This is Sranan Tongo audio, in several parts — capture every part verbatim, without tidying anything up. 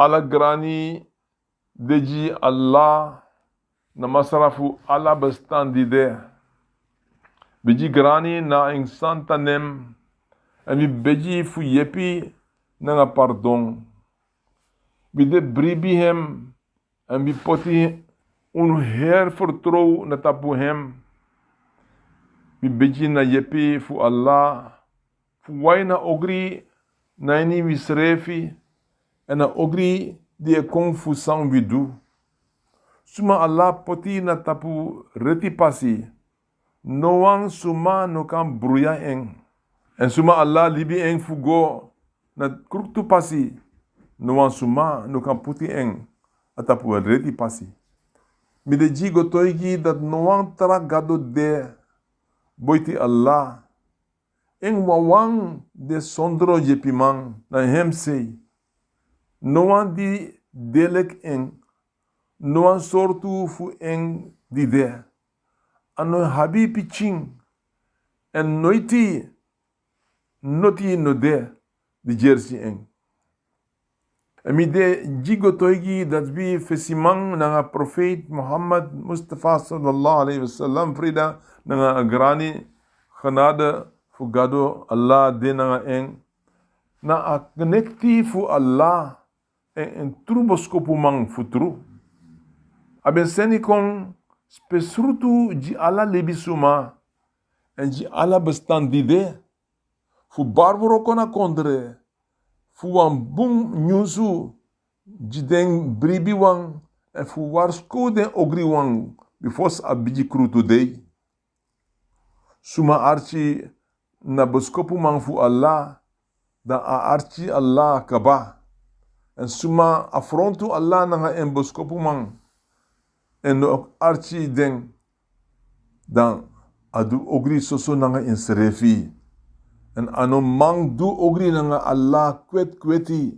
Ala grani de gi Allah, na Masra fu ala bestan di de. Begi grani na en santa nen, èn mi begi fu yepi nanga pardon. Mi de bribi hem, èn mi poti unu heri fertrow na tapu hem. Mi begi na yepi fu Allah, fu wai na ogri na ini wisrefi, èn na ogri di e kon fu san wi du. Suma Allah poti na tapu reti pasi, no wan suma no kan bruya en. Èn suma Allah libi en fu go na kruktu pasi, no wan suma no kan poti en a tapu reti pasi. Mi de gi gotoigi dati no wan tra gado de boiti Allah. En wawan de sondro yepiman, na hem sei. No wan di de leki en, no wan sortu fu en di de. A no abi pikin, èn noiti noti no de di gersi en. Èn mi de gi gotoigi dati wi fesiman nanga profeiti Muhammad Mustafa sallallahu alaihi wasallam, frede nanga a grani genade fu Gado Allah de nanga en, na a knekti fu Allah èn en tru boskopuman fu tru. A ben seni kon spesrutu gi ala libisuma èn gi ala bestan di de, fu bari wroko na kondre, fu wan bun nyunsu gi den bribiwan èn fu warskow den ogriwan bifo a bigi krutu dei. Suma arki na boskopuman fu Allah, dan a arki Allah kaba. Èn suma afrontu Allah nanga en boskopuman èn no arki den, dan a du ogri soso nanga ensrefi. Èn a no man du ogri nanga Allah kwetkweti.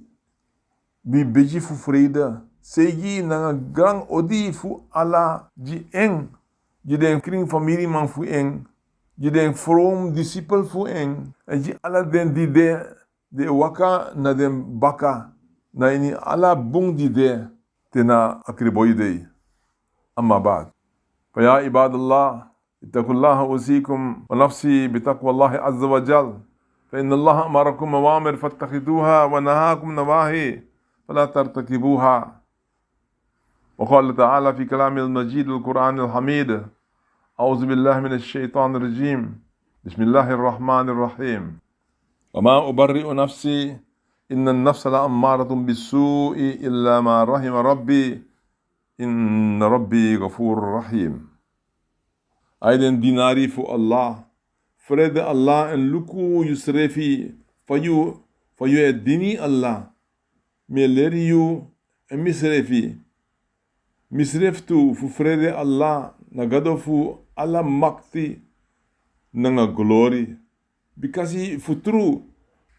Wi begi fu frede, seigi nanga gran odi fu Allah gi en, gi den krin famiriman fu en, gi den from disipel fu en, èn gi ala den di de, di e waka na den baka, na ini ala bun di de, te na a kriboi dei. Amma ba'd. فيا عباد الله، اتقوا الله، أوصيكم ونفسي بتقوى الله عز وجل، فإن الله أمركم أوامر فاتخذوها ونهاكم نواهي فلا ترتكبوها. وقال تعالى في كلامه المجيد القرآن الحميد: أعوذ بالله من الشيطان الرجيم. بسم الله الرحمن الرحيم. وما أبرئ نفسي إن النفس لأمارة بالسوء إلا ما رحم ربي إن ربي غفور رحيم. Ai den dinari fu Allah, frede Allah èn luku yusrefi fa yu, fa yu e dini Allah. Mi e leri yu èn misrefi, misrefi tu fu frede Allah na Gado fu ala makti nanga glori. Bikasi fu tru,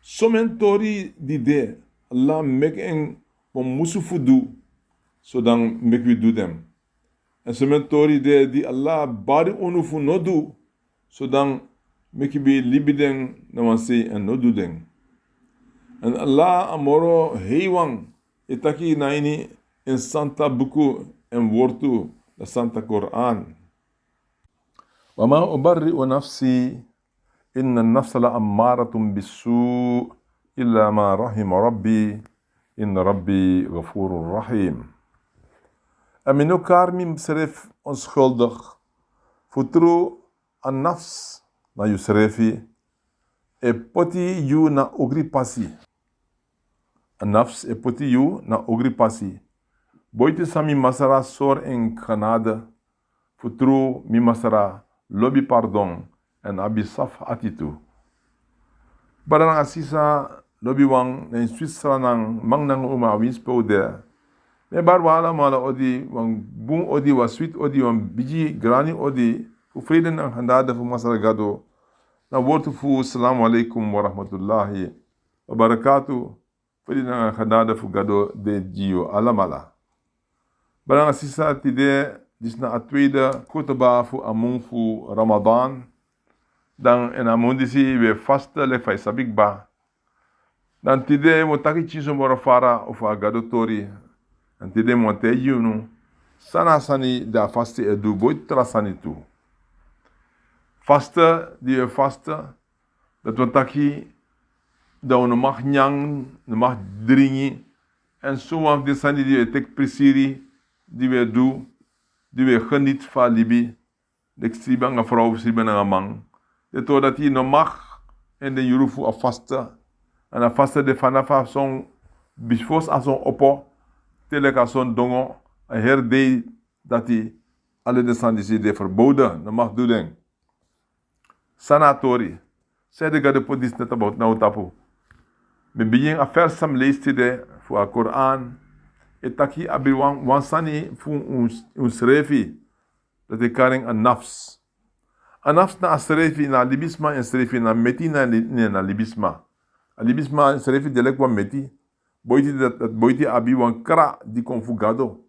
somen tori di de, Allah meki en wan musu fu du, so dan meki wi du den. Èn somen tori de di Allah bari unu fu no du, so dan meki wi libi den na wan sei èn no du den. Èn Allah a moro heiwan e taki na ini en santa buku èn wortu, na santa Koran. وما أبرئ نفسي إن النفس لأمارة بالسوء إلا ما رحم ربي إن ربي غفور رحيم. Èn mi no kari misrefi onskuldig, fu tru a nafs, na yusrefi, e poti yu na ogri pasi. A nafs e poti yu na ogri pasi. Boiti san mi Masra sori en genade, fu tru mi Masra lobi pardon èn abi safu ati tu. Brada nanga sisa lobiwan na ini Switzerland, man nanga uma, winsi pe un de. Mi e bari un alamala odi, wan bun odi, wan switi odi, wan bigi grani odi fu frede nanga genade fu Masra Gado. Na wortu fu salamu alaikum wa rahmatullahi wa barakatuh. Frede nanga genade fu Gado de gi yu alamala. Brada nanga sisa, tide disi na a tweede khutba fu a mun fu Ramadan. Dan ini a mun disi wi e faste leki fa yu sabi kba. Dan tide mi o taki pikinso moro fara fu a Gado tori. Dan tide mi o taigi unu san na a sani di a faste e du, boiti tra sani tu. Faste, di wi e faste, dati wani taki dan wi no mag nyan, no mag dringi, èn sowan fu den sani di wi e teki prisiri, di wi e du, di wi e geniti fu a libi, leki sribi nanga frow, sribi nanga man. Den tori dati no mag ini den yuru fu a faste. Èn a faste de fanafu a son, bifo a son opo te leki a son dongo, a heri dei, dati ala den sani disi de verboden, no mag du den. San na a tori? San ede Gado poti disi na tapu, na un tapu? Mi bigin a vers san mi leisi tide fu a Koran. E taki abi wan, wan sani fu un, unsrefi, dati e kari en a nafs. A nafs na a srefi, na a libisma ensrefi, na meti na li-, na, na libisma. A libisma ensrefi de leki wan meti. Boiti dati, dati boiti abi wan kra di kon fu Gado.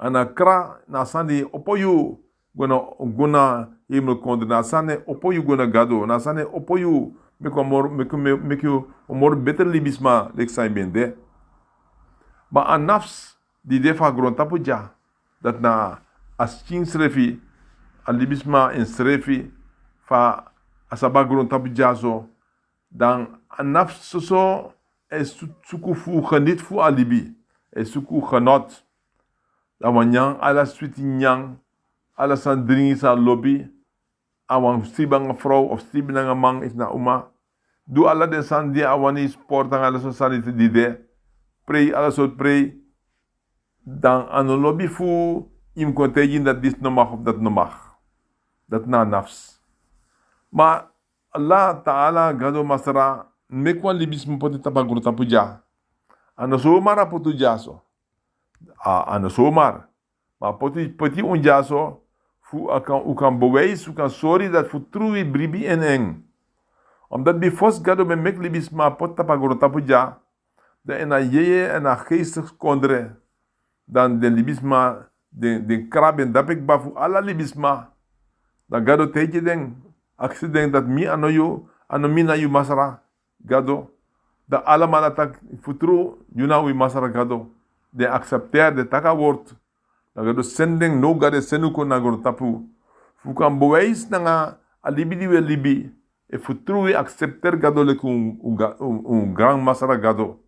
Èn a kra na a sani di e opo yu go na, go na hemelkondre, na a sani e opo yu go na Gado, na a sani e opo yu meki wan moro, meki, meki, meki yu wan moro betre libisma leki san yu ben de. Ma a nafs di de fu a grontapu dya, dati na a skin srefi, a libisma ensrefi, fa a sabi a grontapu dya so, dan a nafs soso e su-, suku fu geniti fu a libi, e suku genot. A wani nyan ala switi nyan, ala sani dringi san a lobi, a wani sribi nanga frow of sribi nanga man, efu na uma. Du ala den sani di a wani, sport nanga ala sortu sani di de. Prei, ala sortu prei. Dan a no lobi fu yu mus kon taigi en dati disi no mag of dati no mag. Dati na a nafs. Ma Allah Ta'ala, Gado Masra, meki wan libisma poti tapu a grontapu dya. A no somar a poti un dya so. A, a no somar. Ma a poti, poti un dya so fu a kan, un kan bewijs, un kan sori dati fu tru wi bribi ini en. Omdat bifo Gado ben meki libisma poti tapu a grontapu dya, dan ini a yeye èn a geestkondre, dan den libisma, den, den kra ben de ape kba fu ala libisma. Dan Gado taigi den, aksi den dati mi a no yu, a no mi na yu Masra Gado. Dan alamala taki fu tru yu na wi Masra Gado. Den aksepteri, den taki a wortu. Dan Gado seni den, now Gado e seni un kon na grontapu fu kan bewijs nanga a libi di wi e libi, efu tru wi aksepteri Gado leki un, un Ga-, un, un Granmasra Gado,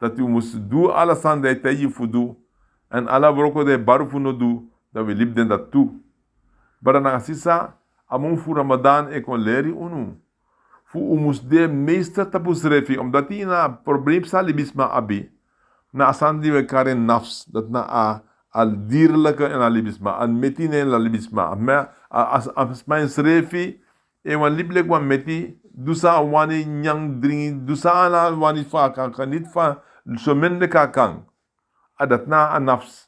dati un mus du ala sani di a e taigi fu du, èn ala wroko di a e bari fu no du, dan wi e libi den dati tu. Brada nanga sisa, a mun fu Ramadan e kon leri unu fu un mus de meester tapu unsrefi, omdat ini a problem san libisma abi, na a sani di wi e kari nafs, dati na a, a dierlijke ini a libisma, a meti na ini a libisma, a me-, a, a, a sma ensrefi e wani libi leki wan meti, du san a wani, nyan, dringi, du san a wani, fa a kan, kan niti fa, someni leki a kan. A dati na a nafs.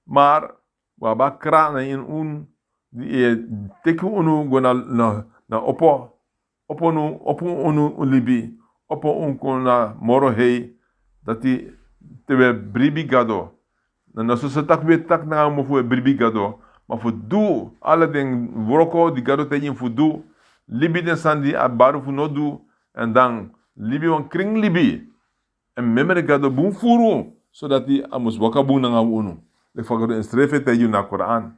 Maar wi abi a kra na ini unu, di e teki unu go na, na, na opo. Opo unu, opo unu libi. Opo unu kon na moro hei. Dati te wi e bribi Gado. Na, na soso taki wi e taki nanga mofu wi e bribi Gado. Ma fu du ala den wroko di Gado taigi un fu du. Libi den sani di a bari fu no du. Èn dan libi wan krin libi. Èn memre Gado bun furu, sodati a mus waka bun nanga unu. Leki fa Gado ensrefi e taigi unu na Koran.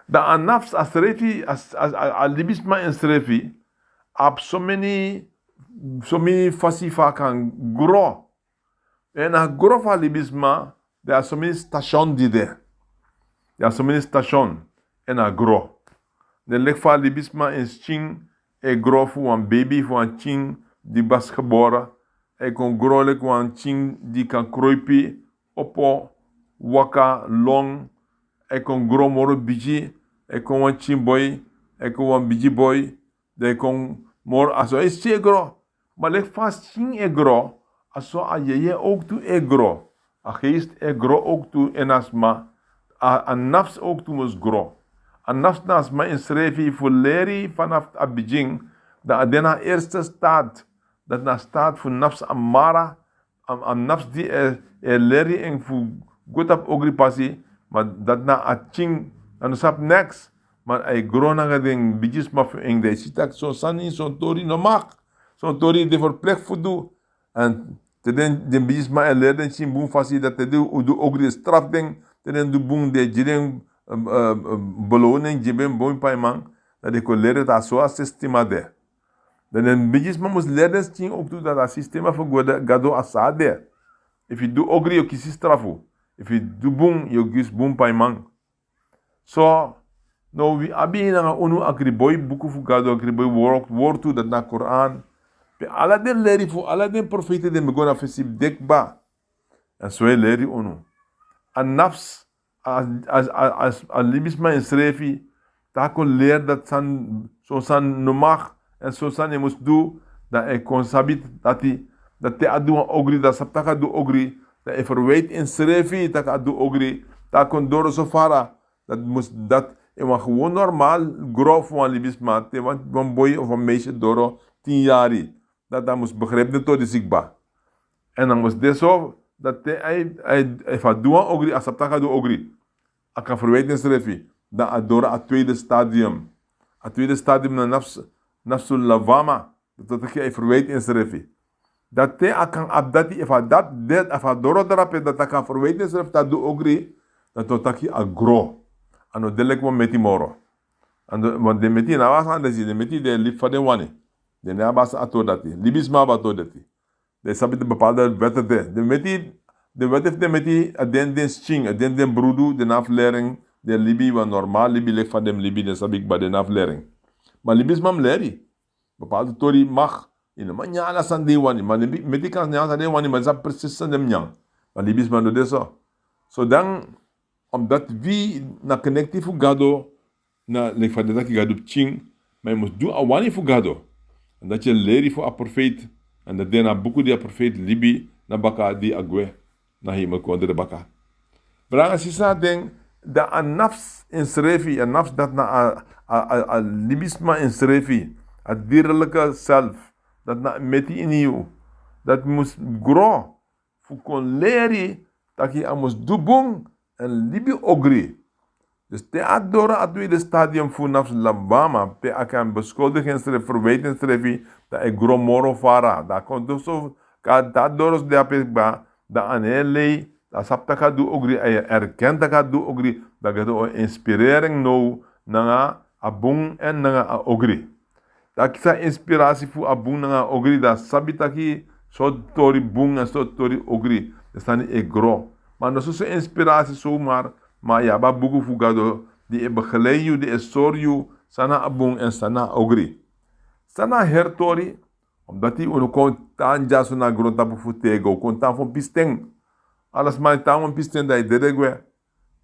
Dan a nafs, a srefi, a, a, a, a libisma ensrefi abi someni, someni fasi fa a kan gro. Èn a gro fu a libisma, den abi someni station di de. Den abi someni station èn a gro. Den leki fa a libisma en skin e gro fu wan beibi, fu wan pikin di pas gebore. A e kon gro leki wan pikin di kan kroipi, opo, waka, lon. A e kon gro moro bigi, a e kon wan pikin boi, a e kon wan bigi boi. Dan a e kon moro, a so a skin e gro. Ma leki fa a skin e gro, a so a yeye ook tu e gro. A geest e gro ook tu èn a sma. A, a nafs ook tu mus gro. A nafs na a sma ensrefi fu leri fanafu a bigin. Dan a de na a eerste staat. Dati na a staat fu nafs amara. A, a nafs di e, e leri en fu go tapu ogri pasi, ma dati na a pikin, a no sabi neks, ma a e gro nanga den bigisma fu en, dan a e si taki son sani, son tori no mag, son tori de verplicht fu du. Èn te den den bigisma e leri den skin bun fasi dati te den du ogri e strafu den, te den du bun den e gi den beloning, gi den bun paiman. Dan den kon leri dati a so a sistema de. Dan den bigisma mus leri den skin owktu dati a sistema fu gado a so a de. Efu yu du ogri yu o kisi strafu. Efu yu du bun yu o kisi bun paiman. So now wi abi nanga unu a kriboi buku fu gado, a kriboi wortu dati na Koran. Pe ala den leri fu ala den profeiti den ben go na fesi de kba. Èn so e leri unu. A nafs, a libisma ensrefi, te a kon leri dati sani, son sani no mag, èn son sani e mus du, dan e kon sabi dati, dati te a du wan ogri dan a sabi tak' a du ogri. Dan e ferwiti ensrefi tak' a du ogri. Te a kon doro so fara, dati mus dati e wan gewon normal gro fu wan libisma te wan boi of wan meisi doro tin yari, dati a mus begripi den tori disi kba. Èn a mus de so dati te a e efu a du wan ogri a sabi tak' a du ogri, a kan ferwiti ensrefi. Dan a doro a tweede stadium. A tweede stadium na nafsu lawama. Dati wani taki a e ferwiti ensrefi. Dati te a kan abi dati efu a dati de efu a doro drape dati a kan ferwiti ensrefi tak' a du ogri. Dati wani taki a gro. A no de leki wan meti moro. Want den meti na abi a sani disi den meti den e libi fa den wani. Den no abi a sani a tori dati libisma abi a tori dati. Den sabi den bepaalde weti de den meti, den weti fu den meti a den den skin a den den brudu den no abi fu leri en. Den libi wan normal libi leki fa den mus libi den sabi kba den no abi fu leri en. Ma libisma mus leri. Bepaalde tori mag. Yu no man nyan ala sani di yu wani ma meti kan nyan sani di yu wani ma den sabi presis sani den mus nyan. Ma libisma no de so. So dan omdati wi na kenekti fu gado, na leki fa den taki gado pikin, ma yu mus du a wani fu gado. Èn dati yu e leri fu a profeiti. Èn dati de na a buku di a profeiti libi na baka di a gwe na heimel kondre baka. Brada nanga sisa den, dan a nafs ensrefi a nafs dati na a libisma ensrefi, a dirlike self, dati na meti ini yu, dati mus gro fu kon leri taki a mus du bun èn libi ogri. Dus te a doro a tweede stadium fu nafsu lawama pe a kan beskuldigi ensrefi ferwiti ensrefi, dan a e gro moro fara dan a kon du so. Te a doro so de ape kba, dan a no e lei, dan a sabi tak' a du ogri a e erkeni tak' a du ogri. Dan gado o inspireri en now nanga a bun èn nanga a ogri. Taki san inspirasi fu a bun nanga ogri dan sabi taki sortu tori bun èn sortu tori ogri. Den sani e gro. Ma no soso inspirasi somar, ma yu abi a buku fu gado di e begelei yu di e sori yu san na a bun èn san na a ogri. San na a heri tori? Omdati unu kon tan dyaso na grontapu fu tego kon tan fu wan pisten. Ala sma e tan wan pisten dan e dede gwe.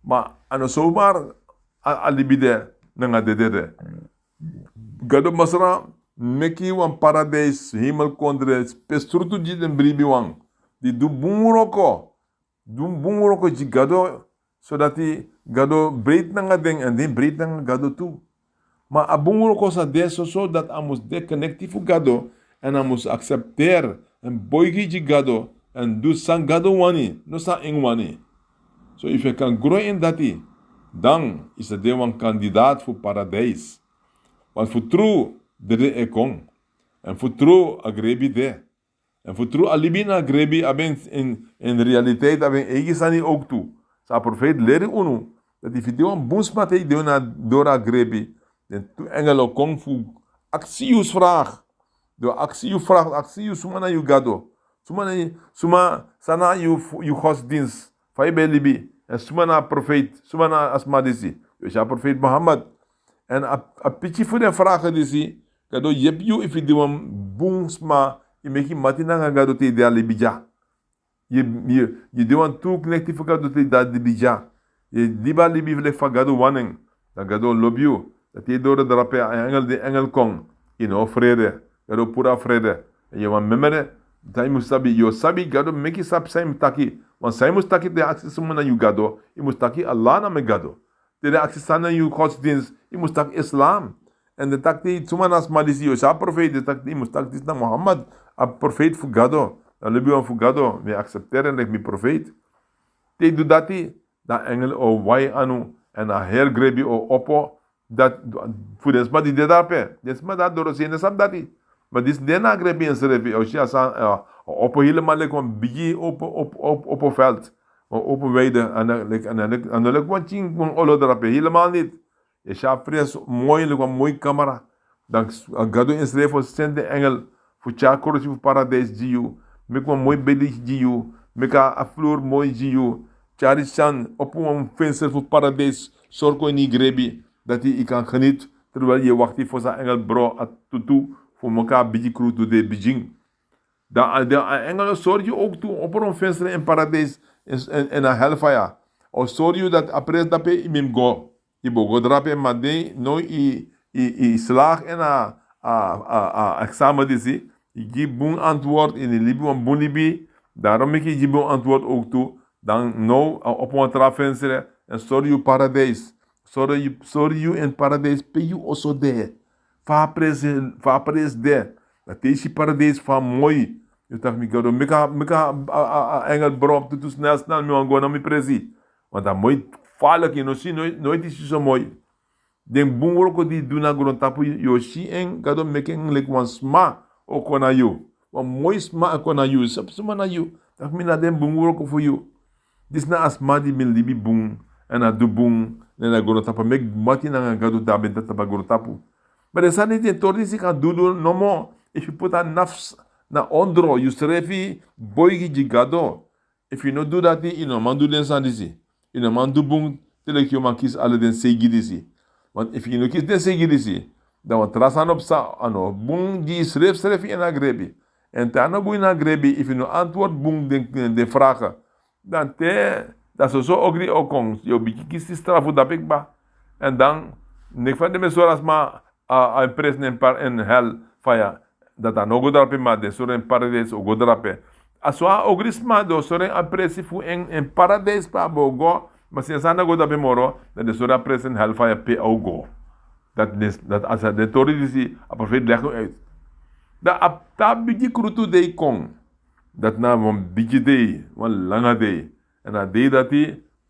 Ma a no somar a libi de nanga dede de. Gado masra meki wan paradijs heimel kondre pe strutu gi den bribiwan di du bun wroko. Du bun wroko gi gado, sodati gado breiti nanga den èn den breiti nanga gado tu. Ma a bun wroko sa de soso dati a mus de kenekti fu gado èn a mus aksepteri èn boigi gi gado èn du san gado wani, no san en wani. So efu yu kan gro ini dati, dan yu sa de wan kandidat fu paradijs. Want fu tru dede e kon. Èn fu tru a grebi de. Èn fu tru a libi na a grebi abi en, en realiteit abi en eigi sani owktu. San a profeiti leri unu, dati efu yu de wan bun sma te yu de na doro a grebi, den tu engel o kon fu aksi yu sfragi. Den o aksi yu fragi, aksi yu suma na yu gado. Suma na yu suma san na yu godsdins, fa yu ben e libi. Èn suma na a profeiti, suma na a sma disi? Yu o si a profeiti muhammad. Èn a piki fu den fragi disi, gado yepi yu efu yu de wan bun sma, yu meki mati nanga gado te yu de a libi dya. Yu de wan tru knekti fu gado te yu de a libi dya. Yu libi a libi leki fa gado wani en. Dan gado o lobi yu. Dan te yu doro drape a engel den engel kon, yu no o frede. Gado o puru a frede. Èn yu o man memre. Dan yu mus sabi yu o sabi gado meki sabi san yu mus taki. Want san yu mus taki te yu aksi suma na yu gado, yu mus taki ala na mi gado. Te den aksi san na yu godsdins, yu mus taki islam. Èn den taki te yu suma na a sma disi, yu o si a profeiti, den taki te yu mus taki disi na muhammad, a profeiti fu gado, a lobiwan fu gado, mi e aksepteri en leki mi profeiti. Te yu du dati, dan engel o wai anu èn a heri grebi o opo. Dati fu den sma di de drape, den sma di a dorosei no sabi dati. Ma disi de na a grebi ensrefi o si a san, a Opo helemaal leki wan bigi opo, opo, opo, opo veld. Wan opo weide. A no leki, a no leki, a no leki wan pikin, wan olo drape. Helemaal niet. Yu e si a prijs moi, leki wan moi kamra. Dan s-, a Gado ensrefi o seni den engel fu tyari korosi fu paradijs gi yu. Meki wan moi bedi gi yu. Meki a, a vloer moi gi yu. Tyari san, opo wan venster fu paradijs. Sori kon ini yu grebi. Dati yu kan geniet. Terwijl yu e wakti fosi a engel bro a tutu. Fu meki a bigi krutu dei bigin. Dan a, dan a engel o sori yu ook tu, opo wan venster in paradijs, in, in, in a hellfire. O sori yu dati a prijs drape yu mus go. Yu bo go drape, ma den no, yu, yu, yu slaag in a, a, a, a examen disi. Yu gi bun antwoord, yu libi wan bun libi. Daarom meki yu gi bun antwoord ook tu. Dan now, a opo wan tra venster, en sori yu paradijs. Sori yu, sori yu in paradijs, pe yu oso de. Fa a prijs, fa a prijs de. Dan te yu si paradijs fa moi. Yu taki mi Gado, meki a, meki a, a, a, a engel bro, tutu snel, snel, mi wani go na mi presi. Want a moi gevaarlijk, yu no si, nooit, nooit yu si so moi. Den bun wroko di yu du na grontapu, yu, yu o si en, Gado meki en leki wan sma o kon na yu. Wan moi sma o kon na yu, sabi suma na yu. Taki mi na den bun wroko fu yu. Disi na a sma di ben libi bun, èn a du bun, na ini a grontapu, meki mati nanga Gado de a ben de tapu a grontapu. Ma den sani di den tori disi kan du, du nomo, efu yu poti a nafs na ondro, yusrefi boigi gi Gado. Efu yu no du dati, yu no man du den sani disi. Yu no man du bun, te leki yu o man kisi ala den seigi disi. Want efu yu no kisi den seigi disi, dan wan tra sani o psa, a no bun gi yusrefi srefi ini a grebi. Èn te a no bun ini a grebi, efu yu no antwoord bun den, den, den vragen, dan te, dan soso ogri o kon, yu o bigin kisi strafu dape kba. Èn dan, neki fa den ben sori a sma, a, a prijs na en par-, en hel faya. Dati a no go drape, ma den sori en paradijs o go drape. A so a ogri sma, den o sori en a prijs fu en, en paradijs pe a bo go, ma sinsi a no go drape moro, dan den sori a prijs en hel faya pe a o go. Dati den, dati a sa den tori disi, a profeet leg uit. Dan a, te a bigi krutu dei kon. Dati na wan bigi dei, wan langa dei. Èn a dei dati,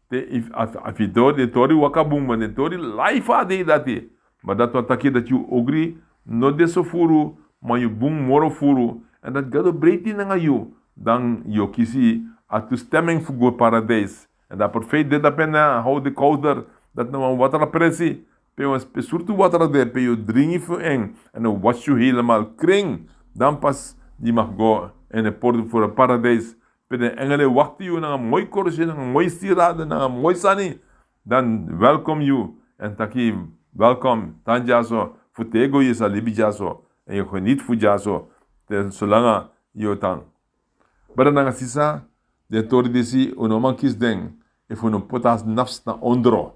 te efu, efu, efu yu tori, den tori waka bun, ma den tori lai fu a dei dati. Ma dati wani taki dati yu ogri no de so furu, ma yu bun moro furu. Èn dati Gado breiti nanga yu, dan yu o kisi a toestemming fu go paradijs. Èn a profeet de dape na Hawdul Kawthar, dati na wan watra presi, pe wan spe-, surtu watra de, pe yu o dringi fu en, èn a o wasi yu helemaal krin, dan pas yu mag go in de poort fu a paradijs. Pe den engel e wakti yu nanga moi korosi, nanga moi sirade, nanga moi sani. Dan welkom yu. Èn taki welkom, tan dyaso, fu te go yu sa libi dyaso. Èn yu geniet fu dyaso. Te solanga yu o tan. Brada nanga sisa, den tori disi, un no man kisi den, efu un no poti a nafs na ondro.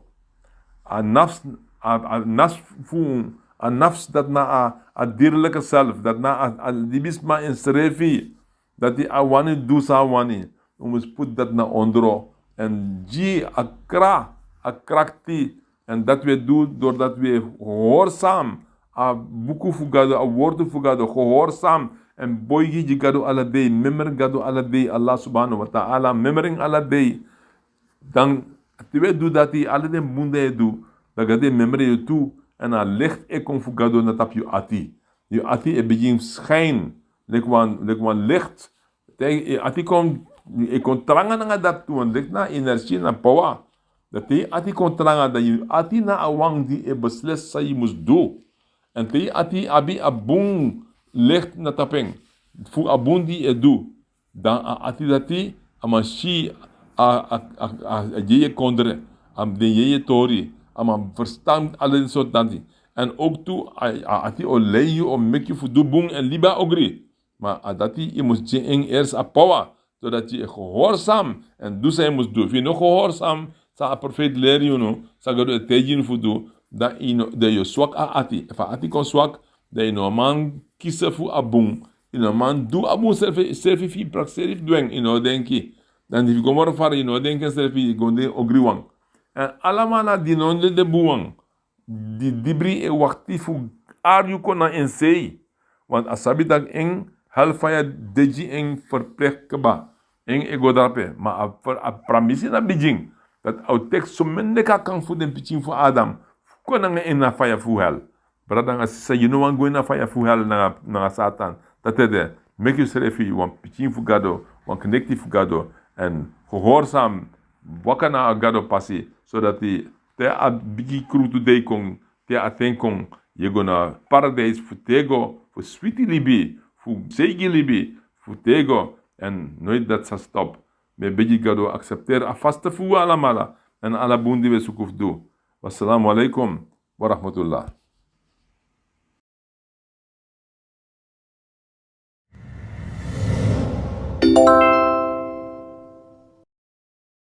A nafs, a, a nafs fu un, a nafs dati na a, a dierlijke zelf, dati na a, a libisma ensrefi. Dati a wani du san a wani, un mus poti dati na ondro. Èn gi a kra-, a krakti, èn dati wi e du, doordat wi e gehoorzaam a buku fu Gado, a wortu fu Gado, gehoorzaam èn boigi gi Gado ala dei, memre Gado ala dei, Allah subhanahu wa ta'ala, memre en ala dei. Dan te wi e du dati, ala den bun di yu e du, dan Gado e memre yu tu, èn a licht e kon fu Gado na tapu yu ati. Yu ati e bigin schijn, leki wan, leki wan licht. Te yu ati kon, e kon tranga nanga dati tu, want licht na energie, na power. Dan te yu ati kon tranga, dan yu ati na a wan di e beslis san yu mus du. Èn te yu ati abi a bun licht na tapu en, fu a bun di yu e du, dan a ati dati, a man si a, a, a, a, a yeye kondre, a, den yeye tori, a man ferstan ala den sortu dati. Èn ook tu, a, a ati o lei yu, o meki yu fu du bun èn libi a ogri. Ma a dati yu mus gi en eerst a power, zodat yu e gehoorzaam èn du san yu mus du. Efu yu no gehoorzaam san a profeet leri unu, san Gado e taigi unu fu du, dan yu no, dan yu o swak a ati. Efu a ati kon swak, dan yu no man kisi fu a bun. Yu no man du a bun srefi, srefi fu yu prakseri fu du en, yu no o denki. Dan efu yu go moro fara, yu no o denki ensrefi, yu go de ogriwan. Èn alamala di no de, de bunwan, di dibri e wakti fu ari yu kon na en sei. Want a sabi taki en hellfire de gi en verplicht kaba. En e go drape, ma a, a pramisi na bigin. Dati a o teki someni leki a kan fu den pikin fu Adam, fu kon nanga en na fire fu hel. Brada nanga sisa, yu no wani go ini a fire fu hel nanga, nanga Satan. Dati ede, Meki yusrefi wan pikin fu Gado, wan knekti fu Gado, èn gehorsam, waka na a Gado pasi, sodati te a bigi krutu dei kon, te a ten kon, yu e go na paradijs fu tego, fu switi libi, fu seigi libi, fu tego, èn noiti dati sa stop. Mi e begi Gado aksepteri a fasta fu un alamala, èn ala bun di wi e suku fu du. Wassalamu alaikum wa rahmatullah.